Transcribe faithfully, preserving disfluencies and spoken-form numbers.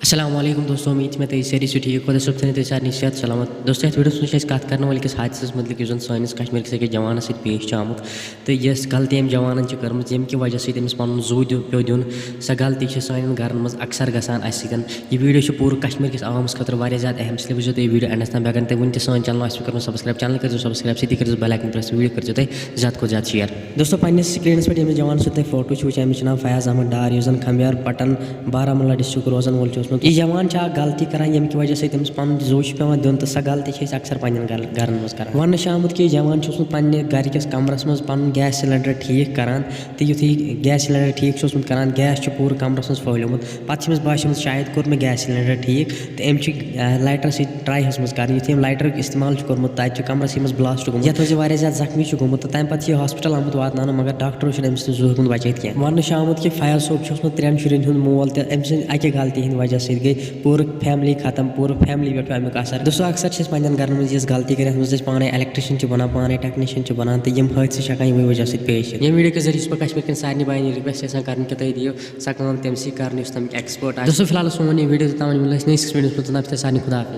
السلام علیکم دوستو، امید چھِ مےٚ تُہۍ سٲری چھِو ٹھیٖک۔ خۄدا صٲب تھٲینو تُہۍ سارنٕے صحت سلامت۔ دوستو، یَتھ ویٖڈیوَس منٛز چھِ أسۍ کَتھ کَرنہٕ وٲلۍ کِس حادثَس مُتعلِق، یُس زَن سٲنِس کشمیٖر کِس أکِس جوانَس سۭتۍ پیش چھُ آمُت۔ تہٕ یۄس غلطی أمۍ جوانَن چھِ کٔرمٕژ، ییٚمہِ کہِ وجہ سۭتۍ أمِس پَنُن زُو دیُن، پیوٚو دیُن، سۄ غلطی چھِ سانٮ۪ن گَرَن منٛز اکثر گژھان اَسہِ سۭتۍ۔ یہِ ویٖڈیو چھُ پوٗرٕ کشمیٖر کِس عوامَس خٲطرٕ واریاہ زیادٕ اہم، اس لیے وٕچھزیو تُہۍ یہِ ویٖڈیو اینڈَس تام۔ بیٚیہِ اگر نہٕ تۄہہِ وٕنہِ تہِ سٲنۍ چینل آسہِ کوٚرمُت سبسکرائب، چینل کٔرزیو سبسکرائب، سۭتی کٔرزیو بیل آیکن پریس، ویٖڈیو کٔرزیو تُہۍ زیادٕ کھۄتہٕ زیادٕ شیئر۔ دوستو، پننِس سکرینس پٮ۪ٹھ ییٚمِس جوان چھُ تۄہہِ فوٹو چھُ وٕچھان، أمِس چھُ ناو فیاض احمد ڈار، یُس زن کھمبیار پٹن بارہمولہ ڈسٹرکُک روزن وول چھُ اوسمُت۔ یہِ جوان چھُ اکھ غلطی کران، ییٚمہِ کہِ وجہ سۭتۍ تٔمِس پنُن زُو چھُ پٮ۪وان دیُن، تہٕ سۄ غلطی چھِ أسۍ اکثر پننٮ۪ن گر-، گرن منٛز کران۔ وننہٕ چھُ آمُت کہِ یہِ جوان چھُ اوسمُت پننہِ گرِ کِس کمرس منٛز پنُن گیس سلینڈر ٹھیٖک کران، تہٕ یُتھُے گیس سلینڈر ٹھیٖک چھُ اوسمُت کران، گیس چھُ پوٗرٕ کمرس منٛز پھٔہلیومُت۔ پتہٕ چھِ أمِس باسیومُت شاید کوٚر مےٚ گیس سلینڈر ٹھیٖک، تہٕ أمۍ چھِ، آ، لایٹر سۭتۍ ٹراے ہیٚژمٕژ کرٕنۍ۔ یُتھُے أمۍ لایٹرُک استعمال چھُ کوٚرمُت، تَتہِ چھُ کمرَسٕے منٛز بلاسٹ گوٚمُت، یَتھ منٛز یہِ واریاہ زیادٕ زخمی چھُ گوٚمُت، تہٕ تَمہِ پتہٕ چھُ یہِ ہاسپٹل آمُت واتناونہٕ، مگر ڈاکٹرو چھُنہٕ أمۍ سٕنٛدِ زُو ہیوٚکمُت بچٲیِتھ کینٛہہ۔ وننہٕ چھُ آمُت کہِ فیاض صٲب چھُ اوسمُت ترٛٮ۪ن شُرٮ۪ن ہُنٛد مول، تہٕ أمۍ سٕنٛدِ اَکہِ غلطی ہٕنٛدِ وجہ سۭتۍ گٔے پوٗرٕ فیملی ختم، پوٗرٕ فیملی پٮ۪ٹھ پیوٚو اَمیُک اثر۔ دوستو، اکثر چھِ أسۍ پننٮ۪ن گرن منٛز یِژھ غلطی کٔرِتھ، یَتھ منٛز أسۍ پانَے الیکٹریشن چھِ بنان، پانَے ٹیکنیشن چھِ بنان، تہٕ یِم حٲدثہٕ چھِ ہٮ۪کان یِموٕے وجہ سۭتۍ پیش یِتھ۔ ییٚمہِ ویٖڈیو کہِ ذٔریعہٕ چھُس بہٕ کشمیٖر کٮ۪ن سارنٕے بایَن یہِ ریکویسٹ یژھان کرٕنۍ کہِ تُہۍ دِیِو سۄ کٲم تٔمسٕے کرنہٕ یُس تَمیُک ایکسپٲرٹ آسہِ۔ دوستو، فی الحال اوس سون یہِ ویٖڈیو تہٕ تام وٕنہِ لٔسۍ نٔیِس أکِس ویٖڈیوَس منٛز، توٚتام چھُ تۄہہِ سارنٕے خۄدا حافظ۔